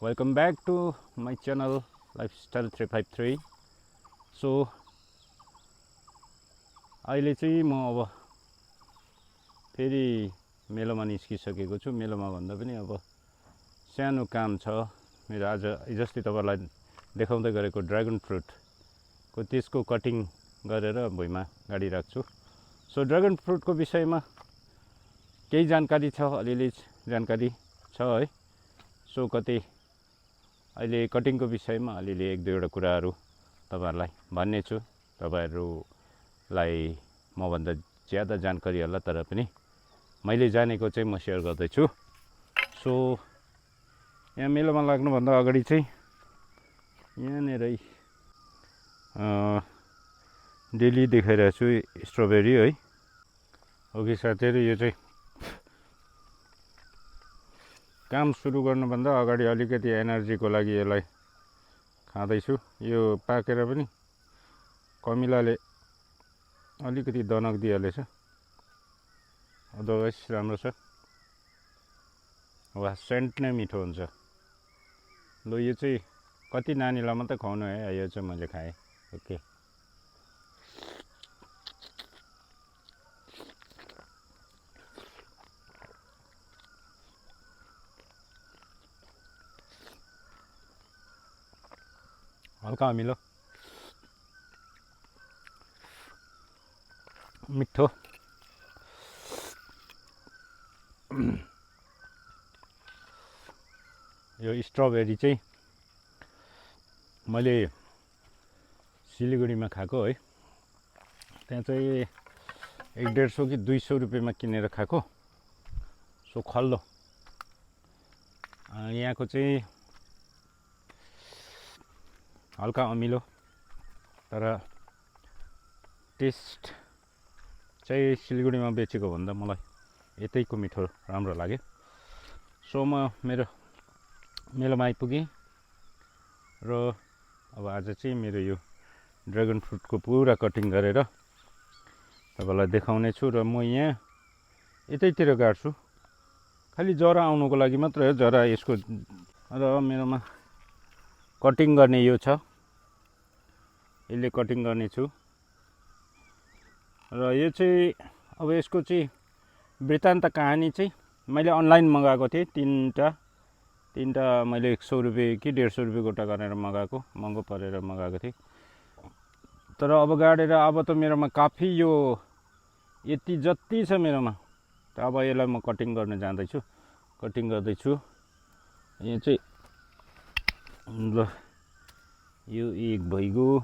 Welcome back to my channel Lifestyle 353. So अहिले चाहिँ म अब फेरि मेलोमा निस्किसकेको छु। मेलोमा भन्दा पनि अब सानो काम छ मेरो। आज हिजोअस्ति तपाईहरुलाई देखाउँदै गरेको ड्र्यागन फ्रुट को त्यसको कटिङ गरेर भुइँमा गाडी राख्छु। सो ड्र्यागन फ्रुट को विषयमा केही जानकारी छ, अलिअलि जानकारी छ है। सो कति अहिले कटिङ को विषयमा अलिअलि एक दुईवटा कुराहरू तपाईहरुलाई भन्ने छु। तपाईहरुलाई म भन्दा ज्यादा जानकारी होला, तर पनि मैले जानेको चाहिँ म शेयर गर्दै छु। सो यहाँ मेलोमा लाग्नु भन्दा अगाडि चाहिँ यहाँनेरै डेली देखाइरहेको छु स्ट्रबेरी है। ओके साथीहरु, यो चाहिँ काम सुरु गर्नुभन्दा अगाडि अलिकति एनर्जीको लागि यसलाई खाँदैछु। यो पाकेर पनि कमिलाले अलिकति दनक दिइहालेछ, अदरवाइज राम्रो छ। वाह, सेन्ट नै मिठो हुन्छ। ल यो चाहिँ कति नानीलाई मात्रै खुवाउनु है, यो चाहिँ मैले खाएँ। ओके हल्का अमिलो मिठो। यो स्ट्रबेरी चाहिँ मैले सिलिगुडीमा खाएको है। त्यहाँ चाहिँ 150 कि 200 रुपैयाँमा किनेर खाएको। सो खल्लो। यहाँको चाहिँ हल्का अमिलो, तर टेस्ट चाहिँ सिलिगुडीमा बेचेको भन्दा मलाई यतैको मिठो राम्रो लाग्यो। सो म मेलोमा आइपुगेँ र अब आज चाहिँ मेरो यो ड्र्यागन फ्रुटको पुरा कटिङ गरेर तपाईलाई देखाउने छु। र म यहाँ यतैतिर गाड्छु, खालि जरा आउनुको लागि मात्र हो। जरा यसको र मेरोमा कटिङ गर्ने यो छ, यसले कटिङ गर्ने छु। र यो चाहिँ अब यसको चाहिँ वृत्तान्त कहानी चाहिँ मैले अनलाइन मगाएको थिएँ। तीनटा मैले 100 रुपैयाँ कि 150 रुपैयाँ गोटा गरेर मगाएको, महँगो परेर मगाएको थिएँ। तर अब गाडेर अब त मेरोमा काफी यो यति जति छ मेरोमा, त अब यसलाई म कटिङ गर्न जाँदैछु, कटिङ गर्दैछु। यहाँ चाहिँ ल यो एक भइगयो,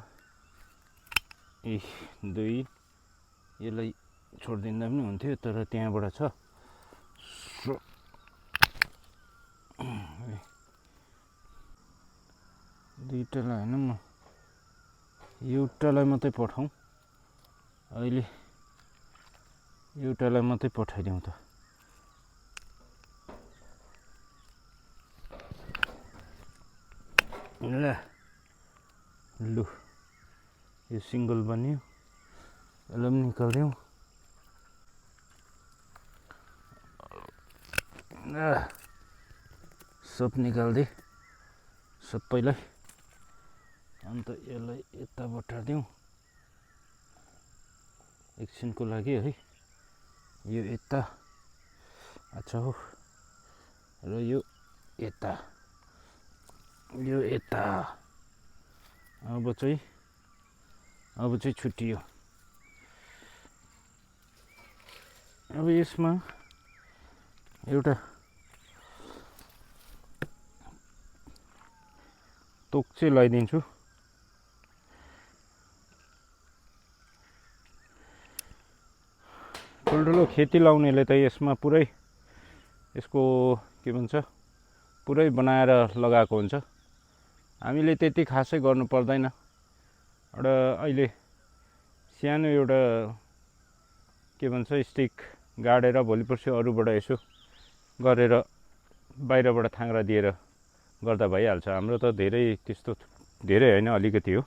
दुई, यसलाई छोडिदिँदा पनि हुन्थ्यो तर त्यहाँबाट छ। दुईटालाई हैन, म एउटालाई मात्रै पठाउँ अहिले, एउटालाई मात्रै पठाइदिउँ त। लु यो सिंगल बन्यो, यसलाई पनि निकाल्दिउँ। सब निकाल्दे सबैलाई, अन्त यसलाई यता बटार्दिउँ एकछिनको लागि है। यो यता अच्छा हो, र यो यता, यो यता। अब चाहिँ छुट्टियो। अब यसमा एउटा तोक चाहिँ लगाइदिन्छु। ठुल्ठुलो खेती लाउनेले त यसमा पुरै यसको के भन्छ पुरै बनाएर लगाएको हुन्छ। हामीले त्यति खासै गर्नु पर्दैन। एउटा अहिले सानो एउटा के भन्छ स्टिक गाडेर भोलि पर्सि अरूबाट यसो गरेर बाहिरबाट थाङ्ग्रा दिएर गर्दा भइहाल्छ। हाम्रो त धेरै त्यस्तो धेरै हैन, अलिकति हो।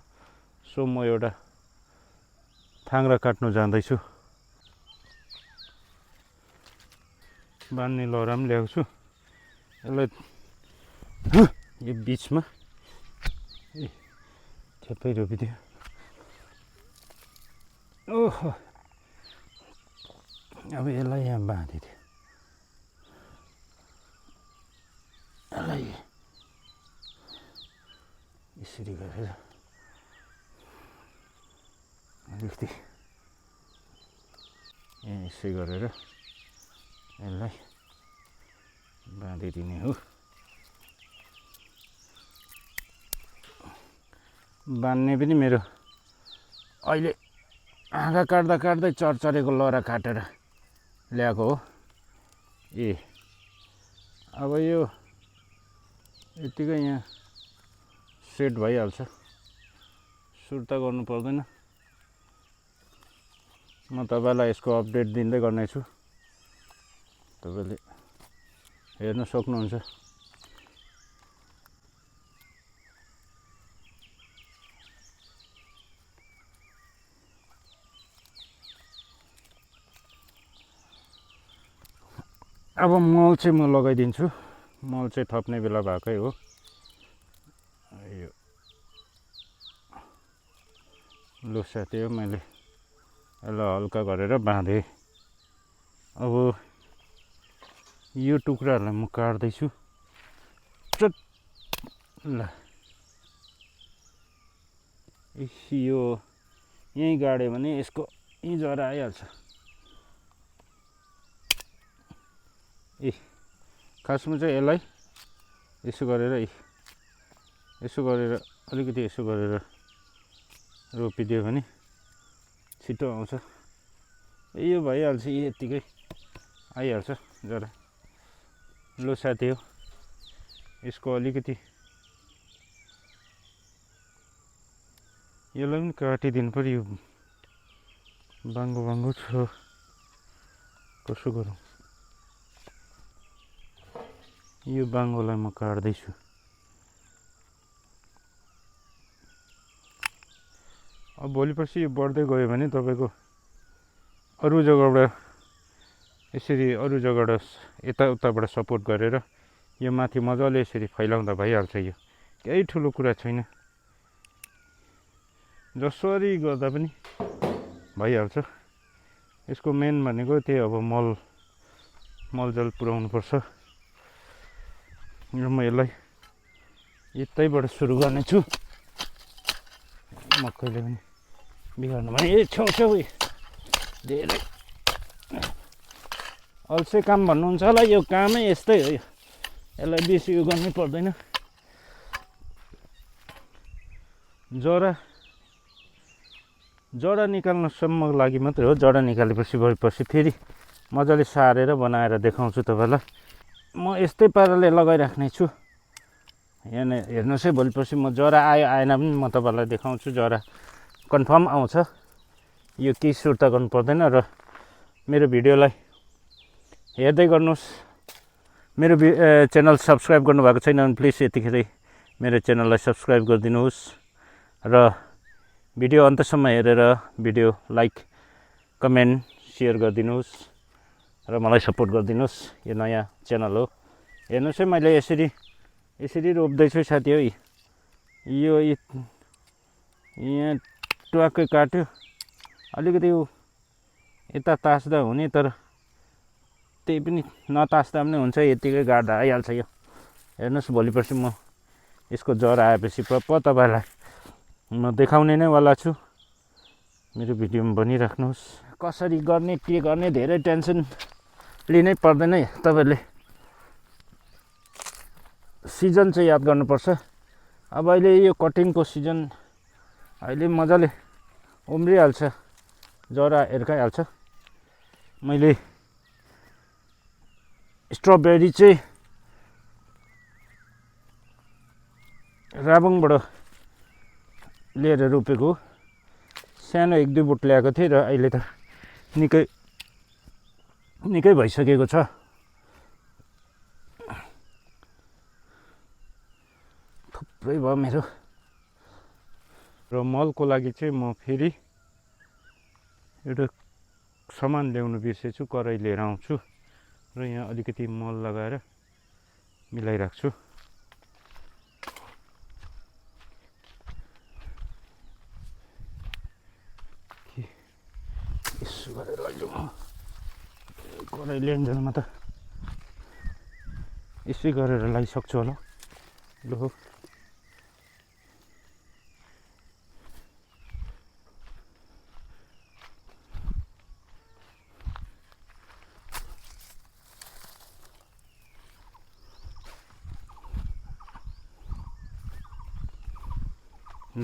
सो म एउटा थाङ्ग्रा काट्नु जाँदैछु। बान्ने लौरा पनि ल्याउँछु। यसलाई यो बिचमा ठ्याप्पै रोपिदियो। ओहो, अब यसलाई यहाँ बाँधिदियो। यसलाई यसरी गरेर अलिकति यहाँ यसै गरेर यसलाई बाँधिदिने हो। बाँध्ने पनि मेरो अहिले हाँगा काट्दा काट्दै चरचरेको लहरा काटेर ल्याएको हो। ए अब यो यतिकै यहाँ सेट भइहाल्छ, सुर्ता गर्नु पर्दैन। म तपाईँलाई यसको अपडेट दिँदै गर्नेछु, तपाईँले हेर्न सक्नुहुन्छ। अब मल चाहिँ म लगाइदिन्छु। मल चाहिँ थप्ने बेला भएकै हो। यो लु साथी हो, मैले यसलाई हल्का गरेर बाँधेँ। अब यो टुक्राहरूलाई म काट्दैछु। चट ल, यो यहीँ गाड्यो भने यसको यहीँ जरा आइहाल्छ। ए खासमा चाहिँ यसलाई यसो गरेर अलिकति यसो गरेर रोपिदियो भने छिटो आउँछ। यो भइहाल्छ, यतिकै आइहाल्छ जरा। लो साथी हो, यसको अलिकति यसलाई पनि काटिदिनु पर्यो। बाङ्गो छ, कसो गरौँ? यो बाङ्गोलाई म काट्दैछु। अब भोलि पर्सि यो बढ्दै गयो भने तपाईँको अरू जग्गाबाट यसरी अरू जग्गाबाट यताउताबाट सपोर्ट गरेर यो माथि मजाले यसरी फैलाउँदा भइहाल्छ। यो केही ठुलो कुरा छैन, जसरी गर्दा पनि भइहाल्छ। यसको मेन भनेको त्यही अब मलजल पुर्याउनुपर्छ। र म यसलाई यतैबाट सुरु गर्नेछु। मकैले पनि बिगार्नु भने छेउ धेरै अल्छे काम भन्नुहुन्छ होला। यो कामै यस्तै हो, यसलाई बेसी उयो गर्नै पर्दैन। जरा निकाल्नसम्मको लागि मात्रै हो। जरा निकालेपछि भएपछि फेरि मजाले सारेर बनाएर देखाउँछु तपाईँलाई। म यस्तै पाराले लगाइराख्ने छु। यहाँ हेर्नुहोस् है, भोलि पर्सि म जरा आयो आएन पनि म तपाईँलाई देखाउँछु। जरा कन्फर्म आउँछ, यो केही सुर्ता गर्नु पर्दैन। र मेरो भिडियोलाई हेर्दै गर्नुहोस्। मेरो च्यानल सब्सक्राइब गर्नुभएको छैन भने प्लिज यतिखेरै मेरो च्यानललाई सब्सक्राइब गरिदिनुहोस्। र भिडियो अन्तसम्म हेरेर भिडियो लाइक, कमेन्ट, सेयर गरिदिनुहोस् र मलाई सपोर्ट गरिदिनुहोस्। यो नयाँ च्यानल हो। हेर्नुहोस् है, मैले यसरी रोप्दैछु साथी हो। यो यहाँ ट्वाक्कै काट्यो, अलिकति यता तास्दा हुने, तर त्यही पनि नतास्दा पनि हुन्छ। यतिकै गाड्दा आइहाल्छ यो। हेर्नुहोस्, भोलि पर्सि म यसको जरा आएपछि तपाईँलाई म देखाउने नै वाला छु। मेरो भिडियोमा बनिराख्नुहोस्। कसरी गर्ने के गर्ने धेरै टेन्सन लिनै पर्दैन। तपाईँले सिजन चाहिँ याद गर्नुपर्छ। अब अहिले यो कटिङको सिजन, अहिले मजाले उम्रिहाल्छ, जरा हिर्काइहाल्छ। मैले स्ट्रबेरी चाहिँ राबुङबाट लिएर रोपेको हो। सानो 1-2 बोट ल्याएको थिएँ र अहिले त निकै भइसकेको छ। थुप्रै भयो मेरो। र मलको लागि चाहिँ म फेरि एउटा सामान ल्याउनु बिर्सेछु, कराई लिएर आउँछु र यहाँ अलिकति मल लगाएर मिलाइराख्छु। तर ल्यान्डरमा त यसै गरेर लगाइसक्छु होला लु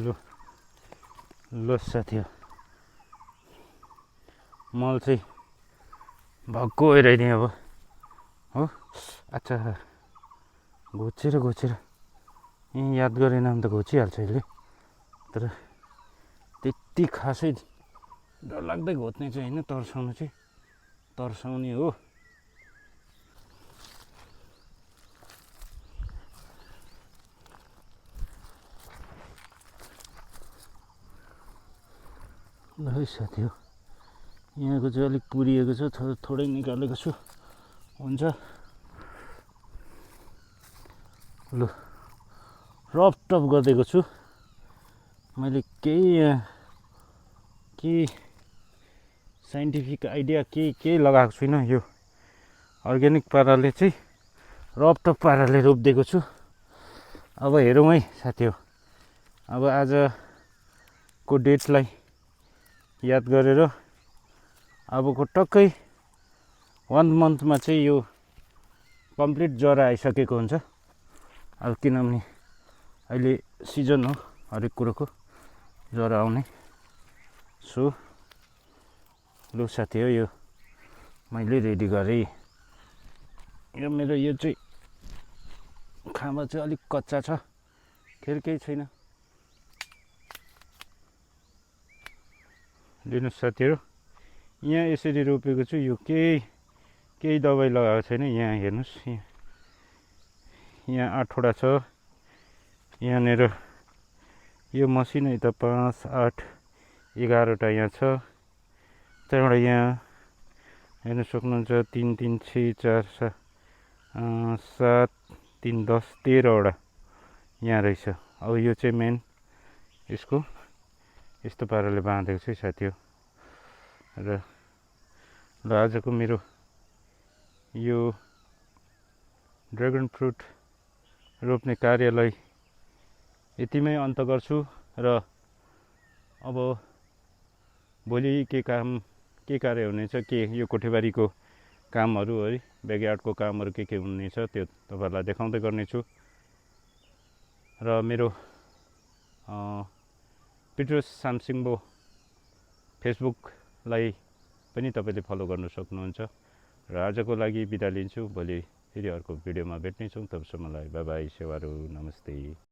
लु ल साथी मल चाहिँ भक्कु ओइराइदिएँ अब हो अच्छा घोचेर यहीँ याद गरेन भने त घोचिहाल्छ यसले तर त्यति खासै डरलाग्दै घोच्ने चाहिँ होइन तर्साउनु चाहिँ तर्साउने हो ल है साथी हो यहाँको चाहिँ अलिक पुरिएको छ थोरै निकालेको छु हुन्छ लु रफ टफ गरिदिएको छु मैले केही साइन्टिफिक आइडिया केही लगाएको छुइनँ यो अर्ग्यानिक पाराले चाहिँ रफ टफ पाराले रोपिदिएको छु अब हेरौँ है साथी हो अब आजको डेटलाई याद गरेर अबको टक्कै 1 मन्थमा चाहिँ यो कम्प्लिट जरा आइसकेको हुन्छ अब किनभने अहिले सिजन हो हरेक कुरोको जरा आउने सो लु साथी हो यो मैले रेडी गरेँ यो मेरो यो चाहिँ खाँबा चाहिँ अलिक कच्चा छ खेर केही छैन लिनुहोस् साथीहरू यहाँ यसरी रोपेको छु यो केही दबाई लगाएको छैन यहाँ हेर्नुहोस् यहाँ 8वटा छ यहाँनिर यो मसिनो यता 5 8 11वटा यहाँ छ त्यहाँबाट यहाँ हेर्न सक्नुहुन्छ 3 3 6 4 7 3 10 13वटा यहाँ रहेछ अब यो चाहिँ मेन यसको यस्तो पाराले बाँधेको छु साथी हो र आजको मेरो यो ड्र्यागन फ्रुट रोप्ने कार्यलाई यतिमै अन्त गर्छु र अब भोलि के कार्य हुनेछ के यो कोठेबारीको कामहरू है ब्याकयार्डको कामहरू के हुनेछ त्यो तपाईँहरूलाई देखाउँदै गर्नेछु र मेरो पिट्रोस सामसिङबो फेसबुकलाई पनि तपाईँले फलो गर्न सक्नुहुन्छ र आजको लागि बिदा लिन्छु भोलि फेरि अर्को भिडियोमा भेट्नेछौँ तबसम्मलाई बाई बाई सेवारू नमस्ते।